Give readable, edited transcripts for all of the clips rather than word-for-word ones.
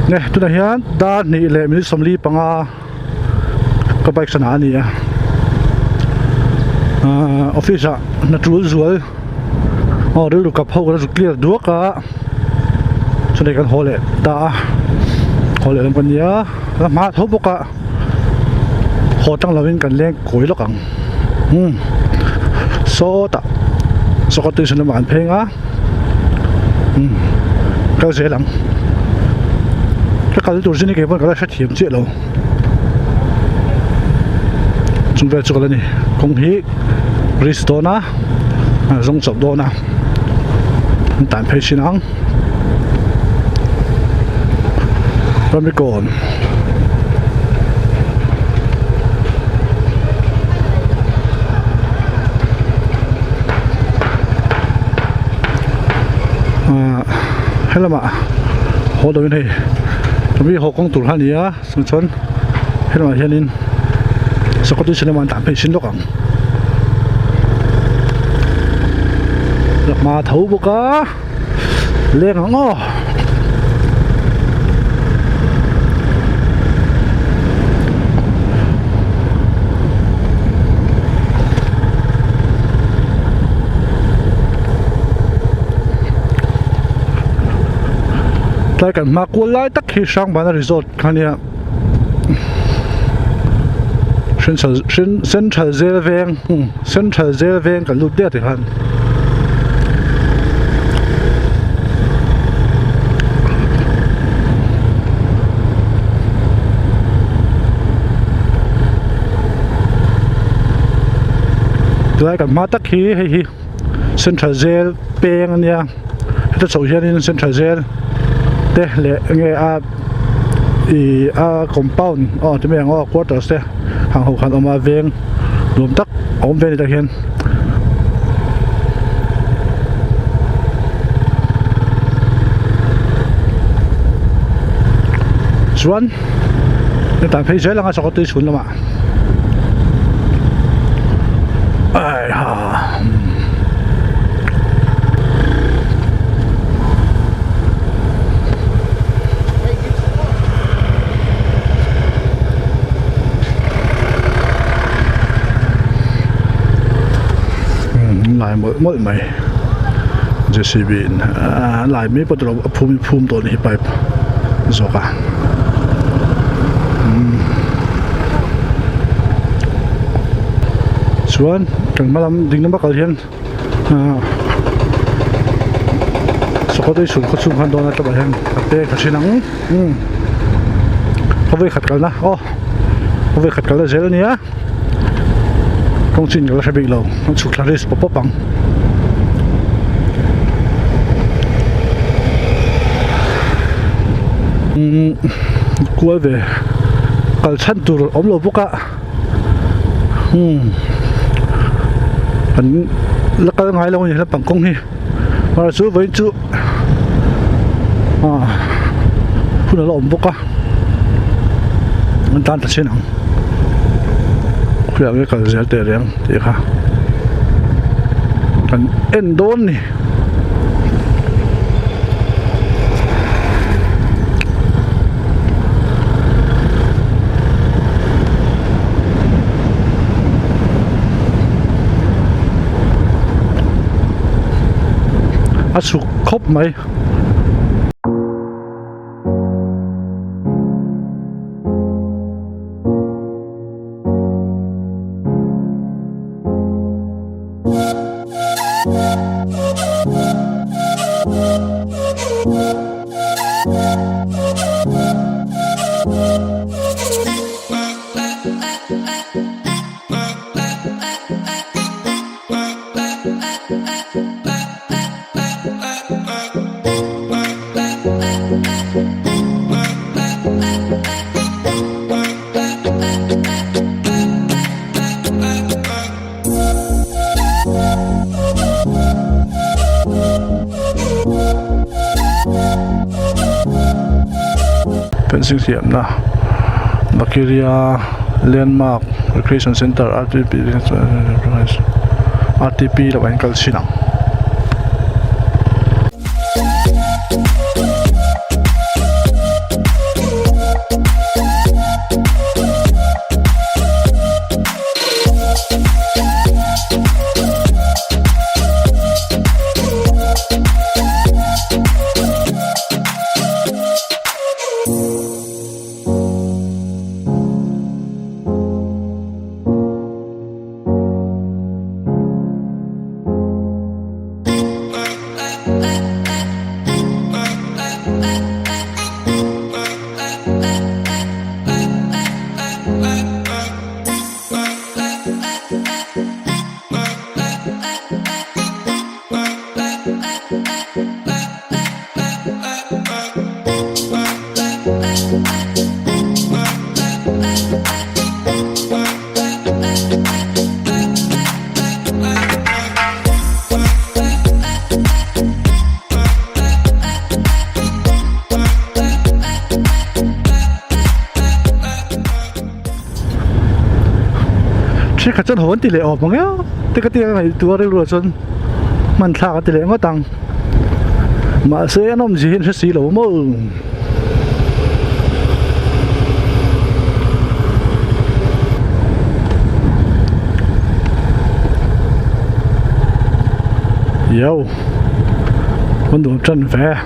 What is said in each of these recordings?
Ne tunah hian dar hnih leh minute 45 ka bike sana a ni a ahh office ah hna tul zual aw rilru kap ho kan zuk clear duak a chutah kan haw leh ta a haw leh lam kan ni a la hma tho bawk a haw tang lovin kan leng kawi lawk ang umm sawtah sawkawt tuition lamah kan pheng a. Umm kal zel ang ka kal tur chu ni kei pawn ka la hrethiam chiah lo chung vel chu ka la ni kawng hi bridge dawn a zawng chawp dawn a an tan phei thin ang ramri kawn. Ahh helamah haw deuhin hei mi haw kawng tur kha a ni a chung chuan helamah hianin sakawr lamah an tah phei thin lawk ang la hma tho bawk a leng ang aw. Tlai kan hma kual lai tak hi Hrangbana resort kha nia Central Zel veng Central Zel veng kan lut der tikhan. Tilai kan hma tak hi hei hi Central Jail peng a nia heta chhoh hianin Central Jail te leh enge a ih a compound aw ti mai ang aw quarters te hang ho khan a awm a veng nuam tak a awm ve a ni tah hian. Chuan hetah phei zel anga sakawr tui chhun lamah ai ha lai mawlh mawlh mai J C B in a lai mai pawh tilo a phum phum tawh a ni hi pipe zawk a chuan kan hma lam ding lama kal hian ahh sakawr chhun khaw chhung khan dawn a tlawmah hian a pek a then ang umm khawvel khat kalna aw khawvel khat kalna zel a nia kawng chin ka la hre bik lo an chhuk thla risk pawp pawp ang. Umm kual ve kal chhan tur awm lo bawk a umm kan la kal ngai lo a ni lampang kawng hi mahse chu vawiin chu ah hun a la awm bawk a an tan ta chin ang khawiah nge kal zel teh reng tih kha kan en dawn a ni. A chhuk khawp mai. Fencing siamna Bakiria landmark recreation centre r t p r t p lamah hian kal chhin ang. Thenkhat chuan haw an ti leh awm ang eo te ka tia ngaihtuah rilru ah chuan hman thlak a ti leh ngawt ang mahse an awmzia hi an hre si lo maw. Yo kan nuam tan ve.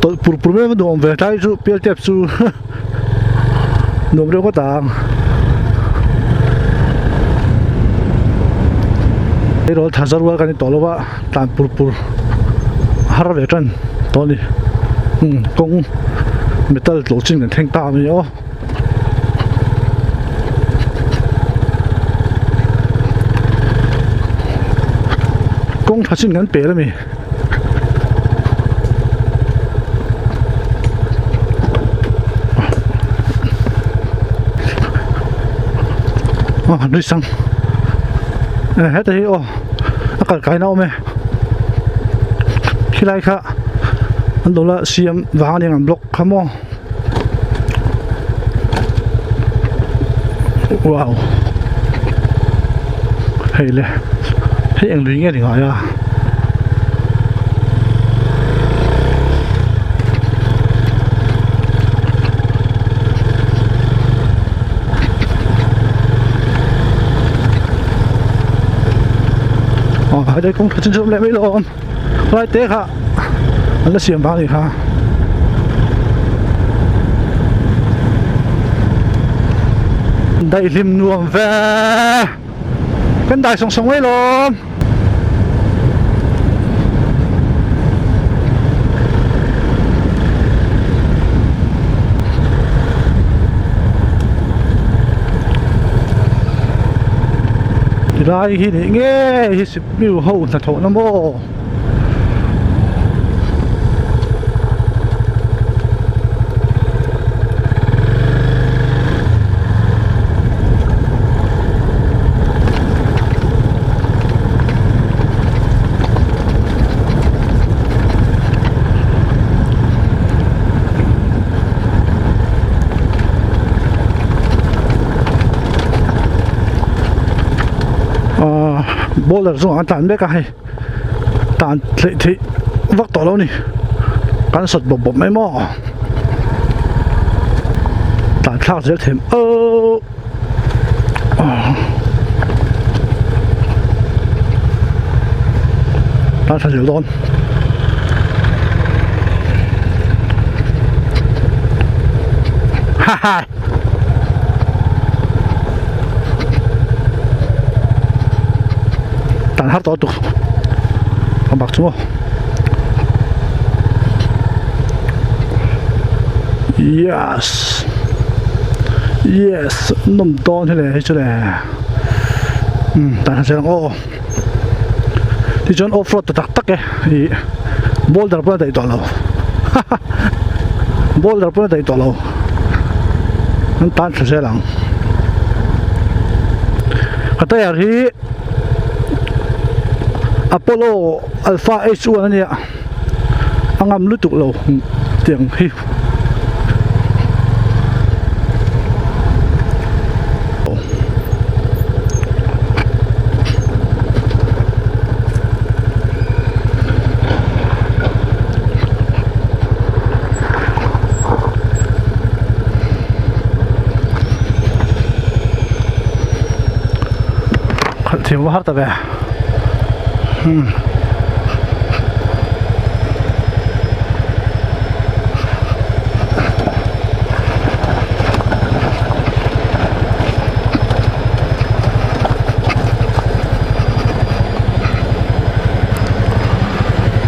Tawlh pur pur mai a nuam ve tlai chu pial tep chu nuam reuh ngawt ang. Erawh tha za rual kan ni tawh lo a tlan pur pur har ve tan tawh a ni kawng metal tlawh chin kan thleng ta a ni aw. Kawng tha chin kan pel a mi. Aw nui sang heta hi aw a kal kaina awm e khilai kha an lo la siam vang a ni ang an block kha maw. Wow hei le hei eng lui nge ni ngai a aw hei kawng tha chin chu awm leh mai lo awm Lai te kha an la siam vang a ni kha. Daihlim nuam ve kan dai sawng sawng mai lawm. Tilai hi nih ngei hi Miu ho hnathawhna maw? Boulder chungah an tlan mek a hei tan theih theih vak tawh lo a ni kan sawt bawp bawp mai maw tlan thlak zel them oh tlan thla zel dawn. Ha ha. Tan har tawh tuk a bak chu maw yes yes nawm dawn hi le hei chu le umm tan han sawi ang aw tichuan off road ta tak tak e ih boulder pawh a daih tawh lo haha boulder pawh a daih tawh lo. An tan thla zel ang. Ka tyre hi Apollo Alpha H1 a nia a ngam lutuk lo tiang hi. Khalh thiam va har ta ve hmm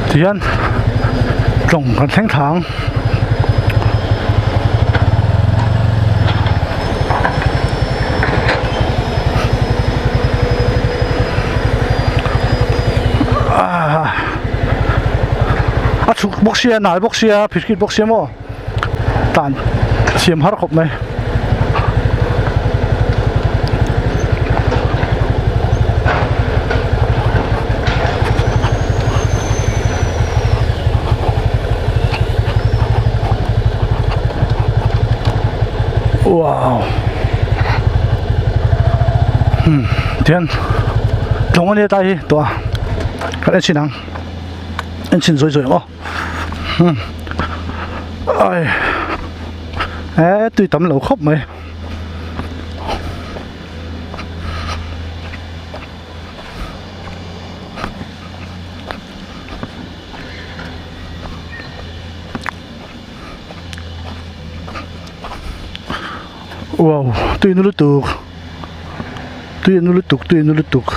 tihian tlawng kan thleng thla ang. A chhuk bawk sia nal bawk sia phirkit bawk sia maw tan siam har khawp mai. Wow hmm tihian tlawng ania tlai hi tawh a kan en chhin ang en chhin zawi zawi ang aw hmm ai eh tui tam lo khawp mai. Wow tui na lutuk tui na lutuk tui na lutuk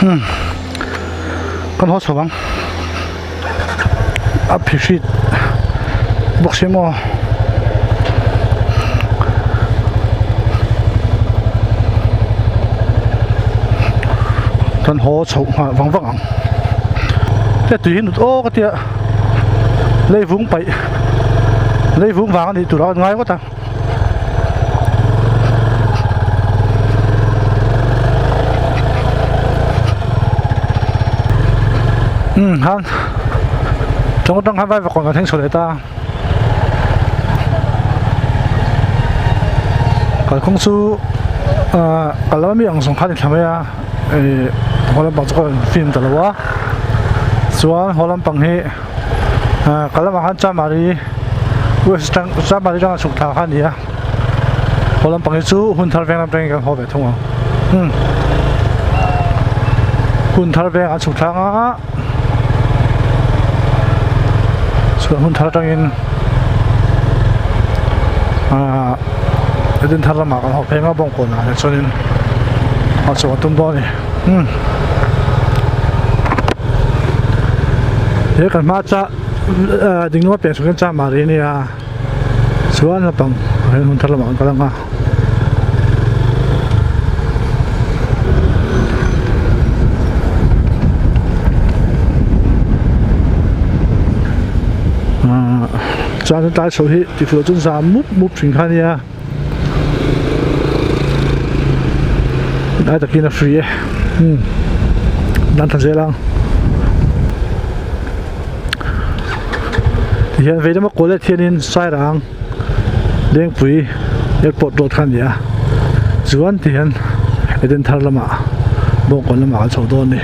hmm kan haw chho ang a phihrit bawk si maw. Kan haw chhoh nghal vang vang ang he tui hi nut aw ka tia leivung paih leivung vang a nih tur a ngai ngawt a. Umm khan tawng atang khan vaivakawn kan thleng chho leh ta. Kalkawng chu ahh kal lama mi ang zawng khan a thla mai a ih haw lampang chu ka rawn film ta lo a chuan haw lampang hi ahh kal lamah khan chamari west atang chamari atanga chhuk thla kha a ni a haw lampang hi chu hun thar veng lam atangin kan haw ve thung ang umm hun thar veng an chhuk thlang a. Chhuah hmun thar atangin ahh Eden thar lamah kan haw phei ang a bawngkawn ah leh chuanin a chhuah a tum dawn a ni umm he kan hma cha ahh ding lama pian chhuk hian chamari a nia chuan lampang ah hian hmun thar lamah kan kal ang a. Chuan tlai chho hi tifuh chu zam mup mup thin kha ania lai takin a free e umm nan tha zel ang tihian vei lama kawl ah hianin sairang. Lengpui airport road kha a ni a chuan ti hian Eden thar lamah bawngkawn lamah kan chho dawn a ni.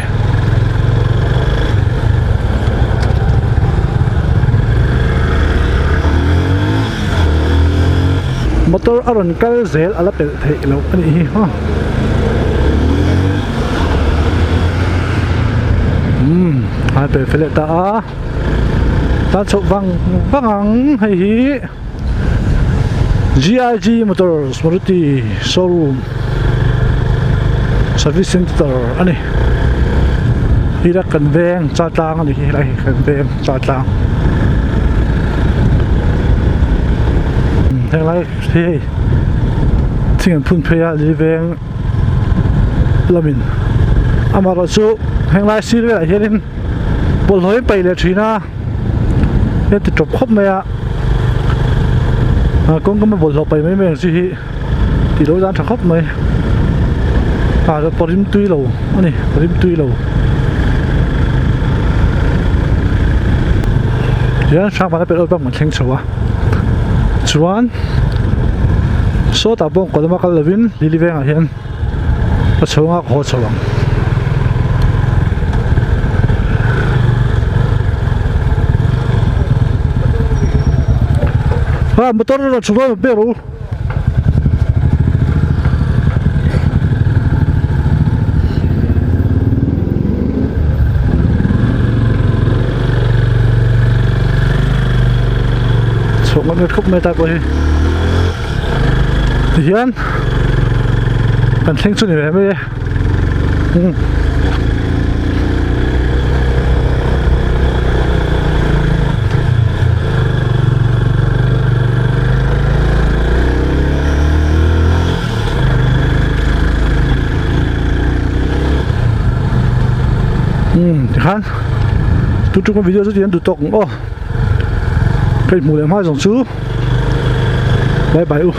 Motor a rawn kal zel a la pelh theih loh a nih hi ha umm a pel fel leh ta a. Tan chhoh vang vang ang hei hi G_I_G Motors Maruti showroom service center a ni hi la kan veng chaltlang a ni hi helai hi kan veng chaltlang henglai hi hei thing an phun phei a li veng lamin amaherawhchu henglai sir velah hianin. Bawlhhlawh in paih leh thin a hei ti tawp khawp mai a ah kawngkam a bawlhhlawh paih mai mai ang chi hi tih loh dan tha khawp mai ah pawh rim tui lo a ni rim tui lo tihian hrangvana petrol pump kan thleng chho a chuan sawtah pawh kawt lama kal lovin lily vengah hian. A chhungah ka haw chho ang. Ha motor rawn chhuk dawn ber u. Chhuk ngawt ngawt khawp mai ta pawh hi. Tihian kan thleng chu ni ve mai e umm umm tikhan tu tuk video chu ti an duh tawk ang aw ka inhmuh leh hma zawng chu. Bye bye u.